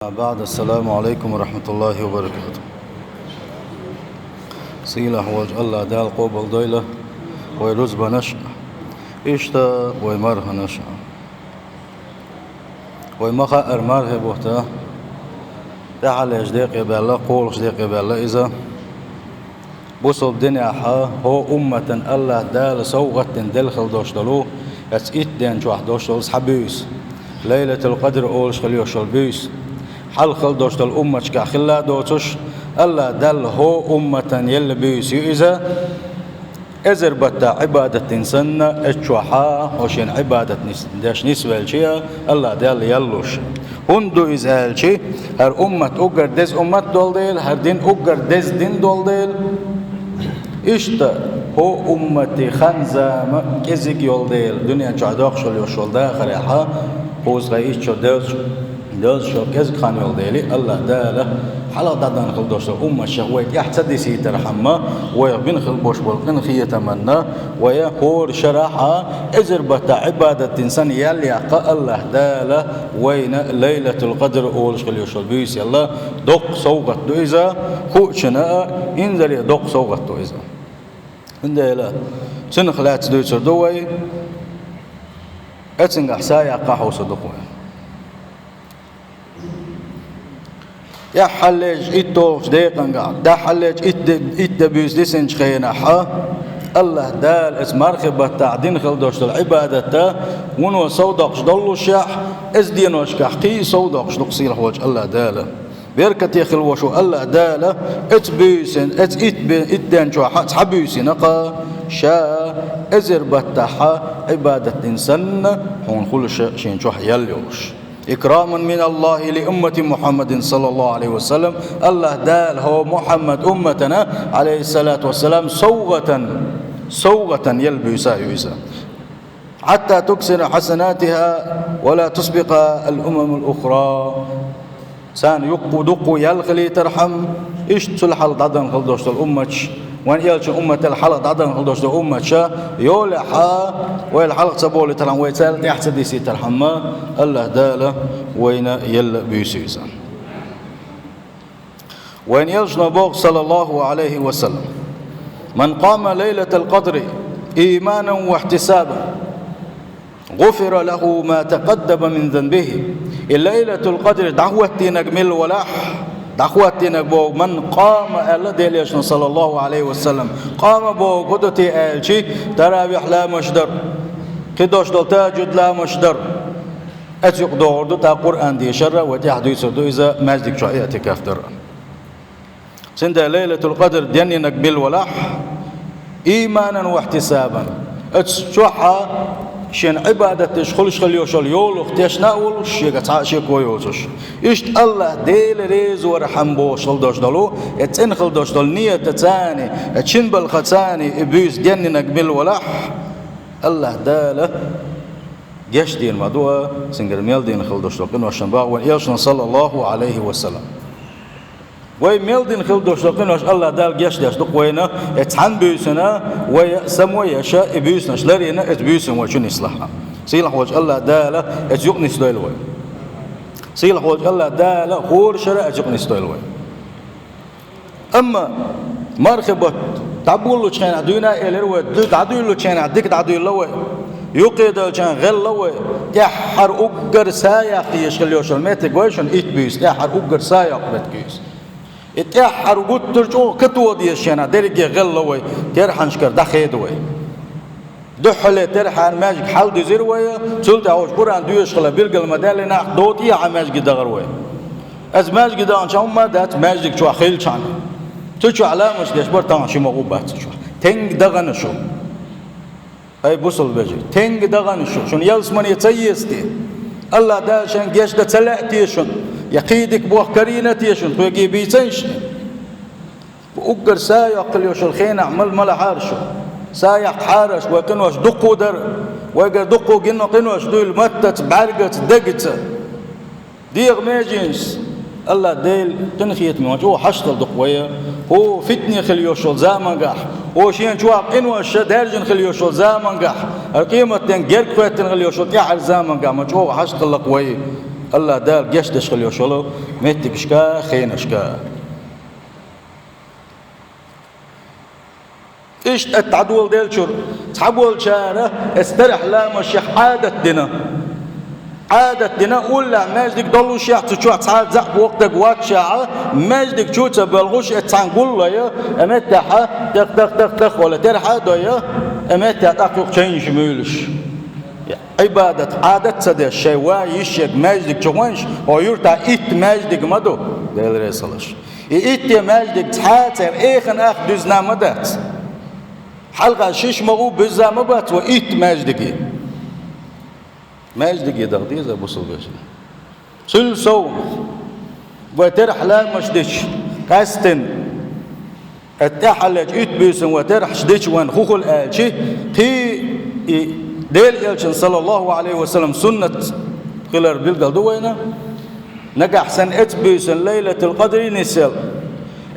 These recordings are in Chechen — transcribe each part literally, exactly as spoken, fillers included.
أما بعد، السلام عليكم ورحمة الله وبركاته. Сийлахь волчу АллахӀ Дала къобалдойла вай рузбанаш, иштта вай марханаш. Вай ма хаъара, мархи бутт тӀаьхьаллечу декъе баьлла, кхолуш декъе баьлла иза. Бусалба динехь хӀокху умматана АллахӀ Дала совгӀат дина делла хила долуш долу, оцу итт ден чохь долуш долу цхьа буьйса, Лайлатул-Къадр олуш хила йолуш йолу буьйса. Хьалха хила долуш долу умматашкахь хилла а доцуш, АллахӀ Далла хӀокху умматана елла буьйса ю иза. Эзар баттахь Ӏибадат дина санна, оцу чохь хьо шена Ӏибадат нис-, деш нисвелча, АллахӀ Далла ял луш. ХӀунда ду иза аьлча, хӀара уммат уггар деза уммат долу дела, хӀара дин уггар деза дин долу дела. Иштта, хӀокху уммате хан-зама кӀезиг йолу дела, дуьнен чохь доккхуш хила йолуш йолу дахарехь, кхузткъе итт шо, деза шо, деза шо кӀезиг хан йолу дела, АллахӀ Дала хьалха дӀадахана хила долуш долу умматашах вай тӀаьхьа ца дисийтархьама, вайх бина хила болуш болу къинхетаманна, вай хӀора шарахь эзар баттахь Ӏибадат дина санна ял яккха, АллахӀ Дала вайна Лайлатул-Къадр олуш хила йолуш йолу буьйса елла, доккха совгӀат ду иза, хуучунна а, инзаре а доккха совгӀат ду иза. Цундела цунах лаьцна дуьйцур ду вай, эцунгахь са яккха хьовсур ду-кх вай. ТӀаьххьаллечу иттолгӀачу декъангахь, тӀаьххьаллечу итт де-, итт де буьйса дисинчу хенахь, АллахӀ Дала оцу мархи баттахь дина хила долуш долу Ӏибадатта вуно сов доккхуш доллушехь, оцу деношкахь кхин а сов доккхуш ду-кх сийлахь волчу АллахӀ Дала. Беркате хила волуш волу АллахӀ Дала оцу буьйсанна, оцу итт бе-, итт ден чохь цхьа буьйса йина-кх, ша эзар баттахь Ӏибадат дина санна, хьуна хуьлуш шен чохь ял йолуш. إكراما من الله لأمة محمد صلى الله عليه وسلم, АллахӀ Дала хӀокху Мухьаммад умматана, Ӏалайхиссалату вассалам, совгӀатан, совгӀатан елла буьйса ю иза. حتى تكثر حسناتها ولا تسبقها الأمم الأخرى. Царна юккъе дуккха ял хилийтархьама, иштта цул хьалха дӀадахана хила долуш долу умматаш, вайн элчан умматал хьалха дӀадахана хила долуш долу умматаша йолехь, вайл хьалха ца болийтархьама, вай царал тӀаьхьа ца дисийтархьама, АллахӀ Дала вайна елла буьйса ю иза. Вайн элчано боху, саллаллаху Ӏалайхи ва саллам: من قام ليلة القدر إيمانا واحتسابا غفر له ما تقدم من ذنبه. И Лайлатул-Къадр дӀахӀоттийнарг мила валахь, дӀахӀоттийнарг боху, من قام, аьлла Делан элчано, саллаллаху Ӏалайхи ва саллам. Къама боху хӀун ду те аьлча, таравихь ламазаш дар, кхидолуш долу тахӀажжуд ламазаш дар. Оцу юкъа догӀур ду тӀаккха Къуръан дешар, вай тӀаьхьа дуьйцур ду иза, маьждиг чохь иътикаф дар. Цундела Лайлатул-Къадр денйинарг мила валахь, إيمانا واحتسابا. Оцу чохь шен Ӏибадат деш хуьлуш хила йолуш йолу йолах тешна а волуш, шега цхьа а шеко йоцуш. Иштта АллахӀ Дела реза вархьама бохуш хила долуш долу, я цӀена хила долуш долу нийятаца, я чин балхаца и буьйса денйинарг мила валахь, АллахӀ Дала гечдийр ма ду а, цуьнгара мел дина хила долуш долу къиношна боху вайн элчано, саллаллаху Ӏалайхи ва саллам. Вай мел дина хила долуш долу къинош АллахӀ Дала гечдеш ду-кх вайна, и цхьана буьйсана вай само а еш, и буьйсанаш ларийна, оцу буьйсанна вай чу нислахь. Сийлахь волчу АллахӀ Дала оцу юкъа нисдойла вай. Сийлахь волчу АллахӀ Дала хӀора шарахь оцу юкъа нисдойла вай. Амма мархи бутт дӀаболалучу хенахь дуьйна а элира вай, ду-, дӀадуьйлалучу хенахь дика дӀадуьйлало вай, юккъе далчохь гӀелло вай, тӀаьххьара уггар са яккха езаш хила йолуш йолу меттиг вай шуна итт буьйса, тӀаьххьара уггар са йоккху меттиг ю иза. И тӀаьххьара гуттар а чӀогӀа катоха дезачу хенахь дерриге гӀелло вай, терхьанашкара дӀахеда вай. Дуьххьале терхьана маьждиг хьалдуьзира вай, цул тӀаьхьа уьш Къуръан доьшуш хилла билгал ма-даьллинехь, дов тӀехьа маьждиге дахара вай. Аса маьждиге даханчохь хӀумма а дац маьждиг чохь хилчхьана. Цу чохь ламазаш деш бара тахана ши могӀа а бац цу чохь. Тенга дахана шу? Ай, бусалба вежарий, тенга дахана шу? Шуна ялсамане ца еза те? АллахӀ Дала шайна гечдан ца лаьа те шуна? Я кхин дика бохам карийна те шуна, тхоьга бийцина шуна? Уггар са йоккхуш йолу хенахь мала ма лахьара шу? Са яккхахьара шу, вай къинош дуккха а дара, вайгара дуккха а гина къинош дуьйла маттаца, бӀаьргаца, дегаца. ДегӀан меженаш, АллахӀ Делан къинхетаме, вайн чӀогӀа хьаштдала ду-кх вай, хӀокху фитне хила йолуш йолу замангахь, хӀокху шен чохь къинош даьржина хила йолуш йолу замангахь, хӀара къематден герга хӀоьттина хила йолуш йолу тӀаьххьара замангахь ма чӀогӀа хьаштдала-кх вай. АллахӀ Дала гечдеш хила йолу меттигашка, хенашка. Иштта дӀадоладелчуьра цхьаболчара эцу тарахь ламазех Ӏадат дина. Ӏадат дина, уллехь маьждиг доллушехь, цу чохь цхьа а заьӀап воккха стаг воццушехь, маьждиг чу а ца боьлхуш, эцу цхьаьна гуллой, и меттехь тах, тах, тах, тах волу тарахь а дой, и меттехь тӀаккха юха чайнаш муьйлуш. Ӏибадат, Ӏадат ца деш, шайн ван йиш ерг маьждиг чу гӀойнаш, хьо юьртахь итт маьждиг ма ду, Дела реза хуьлуш. И итте маьждиг цхьа а церан эхана ах дуьзна ма дац. Хьалха шиш ма гӀу буьзна ма бац вай итт маьждиге. Маьждиге даха деза бусалба вежарий. Цуьнан сов вай тарахь ламазаш дича, къаьсттина, тӀаьххьарлечу итт буьйсанна вай тарахьаш дича вайна хӀун хуьлу аьлча, кхин и Делан Элчан, саллаллаху Ӏалайхи ва саллам, суннат хилар билгал ду вайна. Нагахь санна эцу буьйсанна Лайлатул-Къадри нисъелла,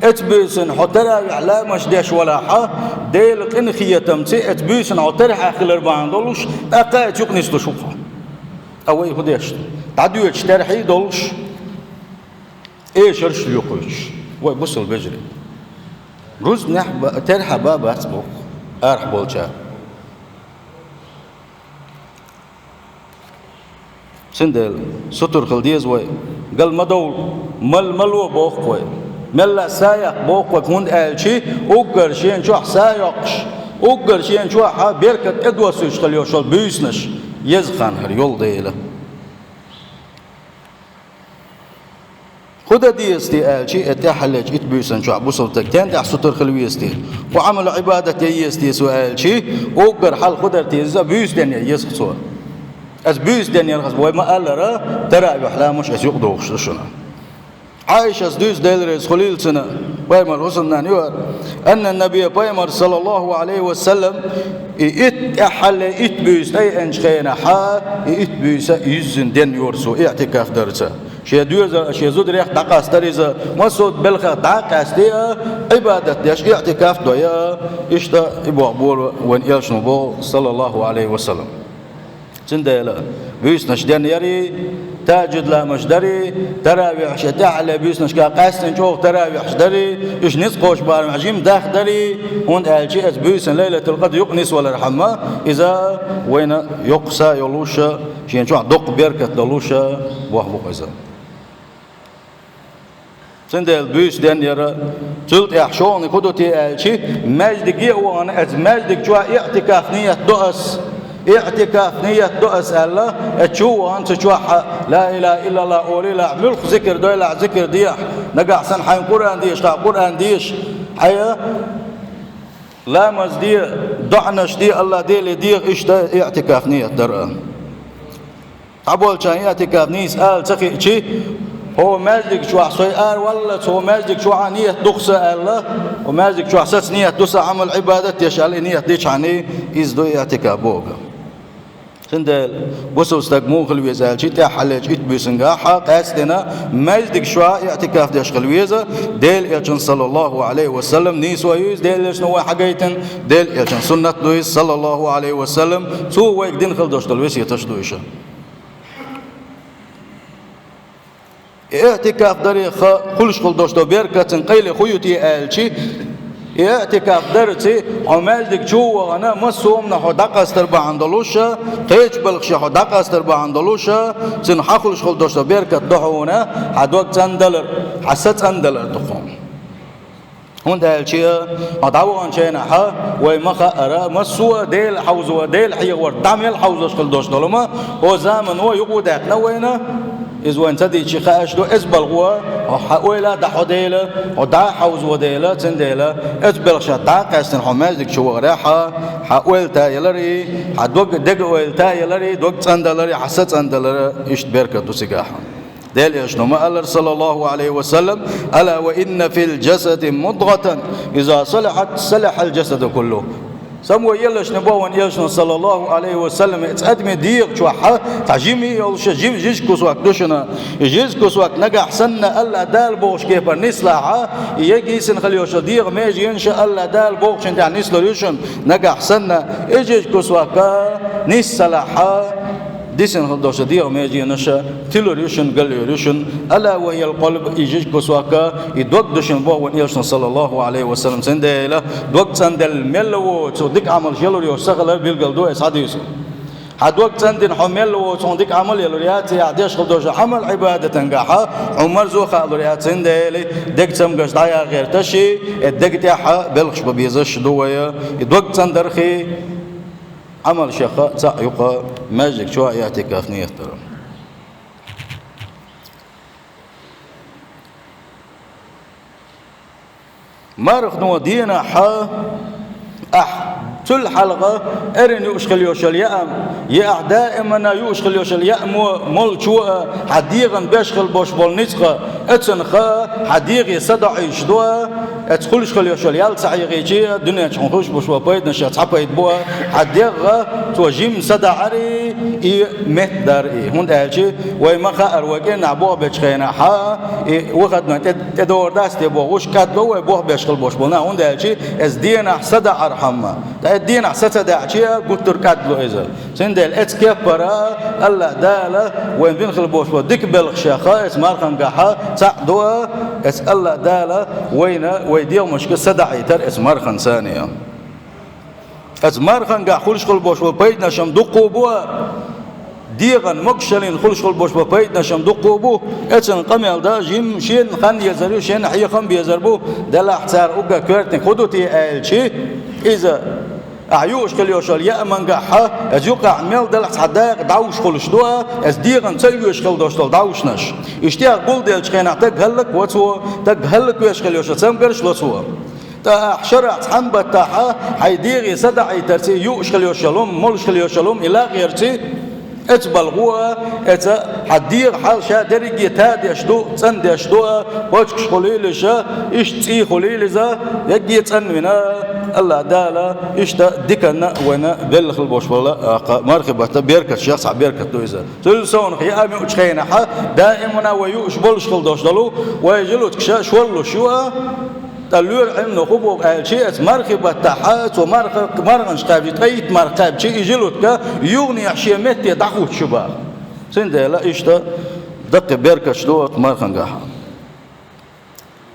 эцу буьйсанна хьо таравихь ламазаш деш валахь, Делан къинхетамца эцу буьйсанна хьо тарахь хилар бахьана долуш, тӀаккха эцу юкъа нислуш ву хьо. Ткъа вай хӀун деш ду? ДӀадоьдуш тарахь долуш, эшарш а лоькхуьйтуш. Вай бусалба вежарий, рузбанехь а ба-, тарахь а бан бац боху арахь болчара. Цундела сутара хила деза вай. Гал ма довла, мала ма ло боху вай. Мелла а са яккха боху вай, хӀунда аьлча уггар шена чохь са йоккхуш, уггар шена чохь беркат тӀедоссуьйтуш хила йолуш йолу буьйсанаш еза хан хир йолу дела. ХӀун дан деза те аьлча, и тӀаьххьарлечу итт буьйсанна чохь бусалба стаг стенна тӀехь сутара хила веза те? ХӀун Ӏамал-Ӏибадат ян еза те цо аьлча, уггар хьалха хӀун дар те иза, буьйса денъян еза цо. Аса буьйса денъярхьама вай ма-аллара, таравихь ламазаш аса юкъадохуш ду шуна. Ӏайшас дуьйцу, Дела реза хуьлийла цунна, пайхамар хӀусамнана ю хӀара, анна набия, пайхамар, саллаллаху Ӏалайхи ва саллам, и итт тӀаьххьарле итт буьйса тӀееанчу хенахь, и итт буьйса юьззина денъяра цо, иӀтикаф дара цо. Шен доьзал, шен зударех дӀакъастара иза, массо а белхех дӀа а къаьстина, Ӏибадат деш, иӀтикаф дой, иштта и боху болу вайн элчано боху, саллаллаху Ӏалайхи ва саллам. Цундела буьйсанаш денъярий, тахӀажжуд ламазаш дарий, таравихьаш, тӀаьххьарле буьйсанашкахь къаьсттина чӀогӀа таравихьаш дарий, уьш ницкъ кхочу барамехь жима дахдарий, хӀунда аьлча эцу буьйсанна Лайлатул-Къадр юкъа нисвалархьама, иза вайна йоккха са йолуш, шена чохь доккха беркат долуш боху бу иза. Цундела буьйса денъяра, цул тӀаьхьа шолгӀаниг хӀун ду те аьлча, маьждиге а вахана, эцу маьждиг чохь иӀтикаф ният до ас, иӀтикаф ният до ас аьлла, эцу чу а вахана, цу чохь ла илаха иллаллах олийла, муьлхха зикр дойлахь, зикр дехьа, нагахь санна хьайна Къуръан дешахь, Къуръан деша, хьайн ламаз де, доӀанаш де, АллахӀ Деле деха, иштта иӀтикаф ният дара. Цхьаболчарна иӀтикаф нийса ала ца хиъча, хӀокху маьждиг чохь со ара валлалц, хӀокху маьждиг чохь а ният ду-кх сан аьлла, хӀокху маьждиг чохь саца ният ду сан Ӏамал-Ӏибадат деш аьлла, и ният дичахьана, иза ду иӀтикаф боху. Цундела бусалба стаг муха хила веза аьлча, тӀаьххьарлечу итт буьйсангахь къаьсттина маьждиг чохь иӀтикаф деш хила веза, Делан Элчано, саллаллаху Ӏалайхи ва саллам, нийсо ю иза, Делан Элчано вайна хьагайтина, Делан Элчан суннат ду иза, саллаллаху Ӏалайхи ва саллам, цо вайга дина хила долуш долу весеташ ду иша. И иӀтикаф дарех хуьлуш хила долуш долу беркат, цуьнан къайле хӀун ю те аьлча, и иӀтикаф дарца хьо маьждиг чу а вахана, массо а хӀуманах хьо дӀакъастар бахьана долуш, кхечу белхашех хьо дӀакъастар бахьана долуш, цуьнан хьан хуьлуш хила долуш долу беркат ду хьуна, хьан дог цӀандалар, хьан са цӀандалар ду хьуна. ХӀунда аьлча хьо дӀаваханчу хенахь, вай ма хаъара, массо а Дела хьовзо, Дела хьехор дӀа мел хьовзош хила долуш долу ма, хӀокху замано юкъа даьккхина вайна. Иза вайна ца дийцича хууш ду, эцу балхо, хьан ойла а дӀа хьо Дела, хьо дӀа а хьовзо Дела, цундела, эцу белхашах дӀа а къаьстина хьо маьждиг чу вахарехь, хьан ойла та яларий, хьан дог, дега ойла та яларий, дог цӀандаларий, хьан са цӀандаларий, иштта беркат ду цигахь. Делан Элчано ма-аллара, саллаллаху Ӏалайхи ва саллам: «Ала ва инна фил жасади мудгъатан, иза салахьат, салахьал жасаду куллу». Самаволу элчано боху вайн Элчано, саллаллаху Ӏалайхи ва саллам, оцу адамийн дегӀа чохь цхьа жима йолуш, жима жижиг кусок ду шуна. И жижиг кусок нагахь санна АллахӀ Дала бохучу кепара нислахь, и егийсина хила йолуш йолу дегӀан меженаш АллахӀ Дала бохучун тӀехь нислур ю шуна. Нагахь санна и жижиг кусок нисса ца лахь, Дисина хила долча дегӀан меженаш тилур ю шуна, галъюр ю шуна. ألا وهي القلب, и жижиг кусок, и дог ду шуна, боху вайн Элчано, саллаллаху Ӏалайхи ва саллам. Цундела дог цӀанделла мел воцу дика Ӏамалш ялур йолуш ца хилар билгал ду оцу хьадисо. Хьан дог цӀандина хьо мел воцу хьуна дика Ӏамал ялур яц, ахь деш хила долчу Ӏамал-Ӏибадатангахьа хьуна марзо хаалур яц, цундела дега цамгарш дӀаяха гӀерташ, и дега тӀехь белхаш бан безаш ду вай, и дог цӀандарх, Ӏамалшех цхьаъ ю-кх маьждиг чохь иӀтикаф ниет дар. Мархано дийнахь ахь цул хьалха эрна юуш хила йолуш йолу яа, я ахь даимана юуш хила йолуш йолу яа мо-, молчо а, хьан дегӀан беш хила бош болу ницкъ а, оцунах хьан дегӀе садаӀийш до а, оцу хуьлуш хила йолуш йолу ял ца хьегӀийча а, дуьнен чу хьуна хуьлуш болуш болу пайданашех цхьа пайда бу а, хьан дегӀ а цо жимма садаӀар а, и меттадар а. ХӀунда аьлча вай ма хаара, вай кӀирнахь болх бечу хенахь, и выходной тӀе, тӀедогӀур дац те бохуш, кӀадло вай болх беш хила бош болу нах, хӀунда аьлча оцу дийнахь садаӀархьама, ткъа оцу дийнахь са ца даьӀча а гуттар а кӀадло иза. Цундела оцу кеппара АллахӀ Дала вайна бина хила бош болу дика белхашех оцу мархангахьа цхьаъ до а, оцу АллахӀ Дала вайна, вай дегӀамашка садаӀийтар оцу марханца а. Оцу мархангахь хуьлуш хила бош болу пайданаш-м дуккха а бу, дегӀан могушаллина хуьлуш хила бош болу пайданаш-м дуккха а бу. Оцунна къамел дан жимма шена хан езар ю, шена хьехам безар бу, делахь цара уггар коьртаниг хӀун ду те аьлча, иза ахь юуш хила йолуш йолу яа мангахьа, оцу юкъахь мел делахь цхьа дакъа дӀовш хуьлуш ду а, оцу дегӀана ца оьшуш хила долуш долу дӀовшанаш. Иштта гулделлачу хенахь стаг хӀаллакво цо, стаг хӀаллаквеш хила йолуш йолу цамгарш ло цо. ТӀаккха ахь шарахь цхьана баттахьа хьайн дегӀе садаӀийтарций, юуш хила йолуш йолу хӀума, молуш хила йолуш йолу хӀума, и лакъерций, оцу балхо а, оцу хьан дегӀан хьал ша дерриге а тадеш ду, цӀандеш ду а, кочкаш хуьлийла иза, иштта цӀий хуьлийла иза, ерриге а цӀанвина, АллахӀ Дала иштта диканна вайна белла хила бош болу, а, кху мархи баттан беркаташех цхьа беркат ду иза. Цул совнаха яа ма юучу хенахьа, даимана вай юуш болуш хила долуш долу, вай жилуткаша шорлуш ю а, ткъа лоьран Ӏилмано хӀун боху аьлча, оцу мархи баттахьа, цо марха-, марханаш кхаьбча, ткъе итт марха кхаьбча, и жилутка юханехьа шен метте дӀахӀуттуш ю боху. Цундела иштта даккхий беркаташ ду оцу мархангахьа.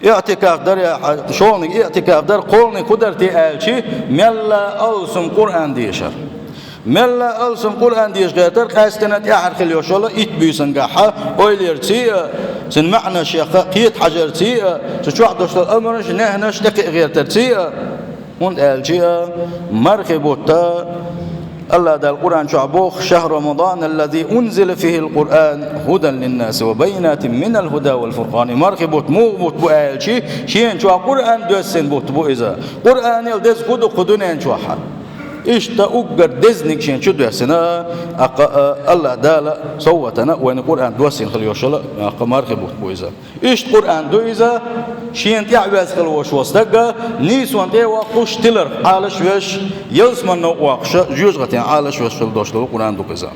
ИӀтикаф дар яхьа, шолгӀаниг иӀтикаф дар, кхоалгӀаниг хӀун дар те аьлча, мелла алсам Къуръан дешар. Мелла алсам Къуръан деша гӀертар, къаьсттина тӀаьхьара хила йолуш йолу итт буьйсангахьа, ойлаярций а, цуьнан маьӀнашех кхета хьажарций а, цу чохь долуш долу амарш, нехьнаш тӀекхиа гӀертарций а. ХӀунда аьлча а, мархи бутт, АллахӀ Дала Къуръан чохь боху: «شهر رمضان الذي أنزل فيه القرآن هدى للناس وبينات من الهدى والفرقان». Мархи бутт муха бутт бу аьлча, шена чохь Къуръан доьссина бутт бу иза. Къуръанал деза хӀун ду кху дуьнен чохь? Иштта уггар дезаниг шена чу доьссина, аккха, а, АллахӀ Дала совгӀатана вайна Къуръан доссийна хила йолуш йолу, аккха, мархи бутт бу иза. Иштта Къуръан ду иза, шена тӀаьхьавеза хила волуш волу стаг, нийсонан тӀе а воккхуш, тиларх Ӏалаш а веш, ялсаманна а воккхуш, жоьжахатин Ӏалаш а веш хила долуш долу Къуръан ду иза.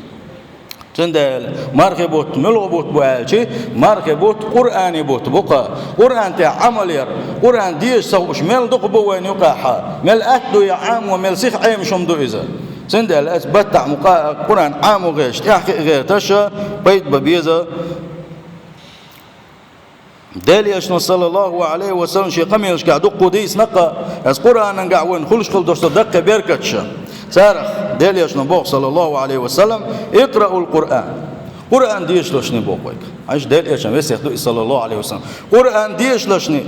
Цундела мархи бутт муьлха бутт бу аьлча, мархи бутт Къуръани бутт бу-кх. Къуръан тӀехь Ӏамал яр, Къуръан деша ца хууш мел дукха бу вайна юкъахь, мел атта ду я Ӏамо, мел сиха Ӏемаш хӀума ду иза. Цундела оцу баттахь мукъа а Къуръан Ӏамо гӀерташ, тӀаьхьа хиъ гӀерташ, пайда бан беза. Делан Элчано, саллаллаху Ӏалайхи ва саллам, шен къамелашкахь дуккха дийцина-кх, оцу Къуръанангахь вайна хуьлуш хила долуш долу даккхий беркаташ. Царах Делан Элчано боху, саллаллаху Ӏалайхи ва саллам: «اقرؤوا القرآن». Къуръан дешалашний боху вайга. Хьаьжа, Делан Элчанан весет ду иза, саллаллаху Ӏалайхи ва саллам. Къуръан дешалашний.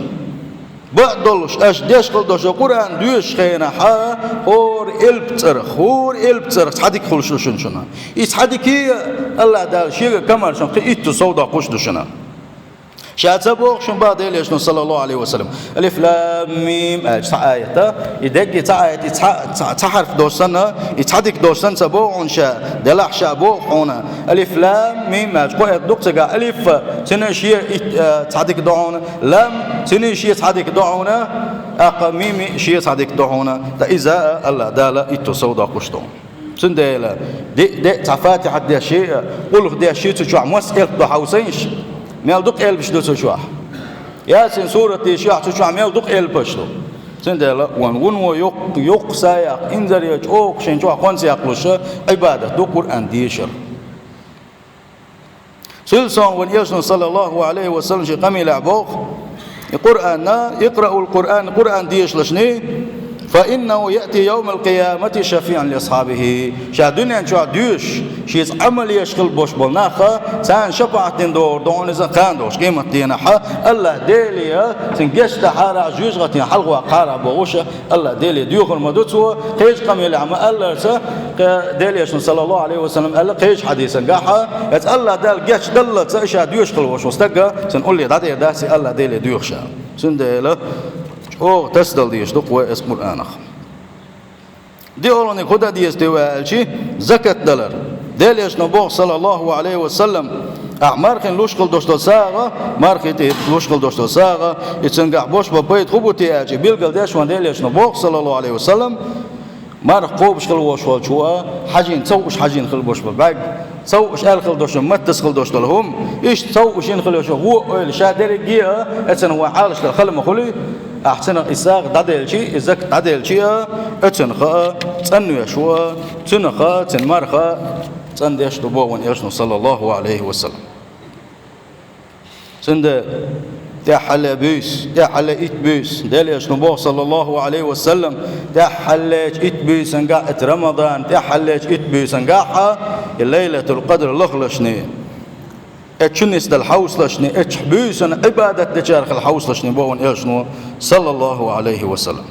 Бакъдолуш, аша деш хила долуш долу Къуръан доьшучу хенахь, хӀора элп цӀарах, хӀора элп цӀарах цхьа дика хуьлуш ду шуна. И цхьа дика а АллахӀ Дала шега камаршан кхин итту сов доккхуш ду шуна. Ша ца боху шуна боху Делан Элчано, саллаллаху Ӏалайхи ва саллам: «Алиф, лам, мим», аьлча цхьа аят, и дерриге цхьа аят, и цхьа, цхьа, цхьа хьарф долуш санна, и цхьа дика долуш санна ца боху хьуна ша, делахь ша боху хьуна: «Алиф, лам, мим», аьлча кхо аят ду-кх цигахь: алиф, цуьнан шен ит-, а, цхьа дика ду хьуна, лам, цуьнан шен цхьа дика ду хьуна, тӀаккха мими шен цхьа дика ду хьуна, ткъа иза а АллахӀ Дала итту сов доккхуш ду. Цундела, де, де, цхьа Фатихьат дешший а, къулхӀ дешший цу чохь масса элп ду хьовсийша? Мел дукха элпаш ду цу чохь? Ясин сурат дийшахь, цу чохь мел дукха элпаш ду. Цундела вайн вуно юккъе, юккъе са яккха, инзаре чӀогӀа шайн чохь кхонца яккхалуш Ӏибадат ду Къуръан дешар. Цул совгӀа вайн Элчано, саллаллаху Ӏалайхи ва саллам, ший къамелехь боху, и Къуръанна, «اقرؤوا القرآن», Къуръан дешалашний, «فإنه يأتي يوم القيامة شفيعا لأصحابه». Ша дуьнен чохь доьшуш, шеца Ӏамал еш хилла болуш болу нах, царна шапаӀат дина догӀур ду хьуна иза кхана долуш, къематдийнахь, АллахӀ Деле, цуьнан гечдахьара, жоьжахатин хьалхаваккхара бохуш, АллахӀ Деле доьхур ма ду цо, кхечу къамелехь ма-аллара, кхе-, Делан Элчано, саллаллаху Ӏалайхи ва саллам, аьлла кхечу хьадисангахь, эцу АллахӀ Дала гечдаллалц ша доьшуш хилла волуш волу стаг, цуьнан уллехь дӀадер дац и АллахӀ Деле доьхуш. Цундела чӀогӀа тасадала дезаш ду-кх вай эцу Къуръанах. ДиъолгӀаниг хӀун дан деза те вай аьлчи, закат далар. Делан Элчано боху, саллаллаху Ӏалайхи ва саллам, ахь мархина луш хилла долуш долу сагӀа, мархи тӀе луш хилла долуш долу сагӀа, и цуьнгахь болуш болу пайда хӀун бу те аьлчи, билгалдеш вайн Делан Элчано боху, саллаллаху Ӏалайхи ва саллам, марха кхобуш хилла волуш волчо а, хьажийна, цовъуш хьажийна хилла болуш болу бӀаьрг, цовъуш аьлла хилла долуш, маттаза хилла долуш долу хӀума, иштта цовъуш йина хилла йолуш, вон а ойла, ша дерриге а, эцунах вайн Ӏалашдала хала ма хуьлий, ахь цунах и сагӀа дӀаделчи, и закат дӀаделчи а, оцунах а цӀанвеш ву а, цунах а, цуьнан марха а цӀандеш ду боху вайн Элчано, саллаллаху Ӏалайхи ва саллам. Цундела тӀаьххьара буьйса, тӀаьххьара итт буьйса, Делан Элчано боху, саллаллаху Ӏалайхи ва саллам, тӀаьххьарчу итт буьйсангахь, эцу Рамадан тӀаьххьарчу итт буьйсангахь а, и Лайлатул-Къадр лахалашний, эцу чу нисдала хьовсалашний, эцу буьйсанна Ӏибадат дечарах хила хьовсалашний боху вайн Элчано, саллаллаху Ӏалайхи ва саллам.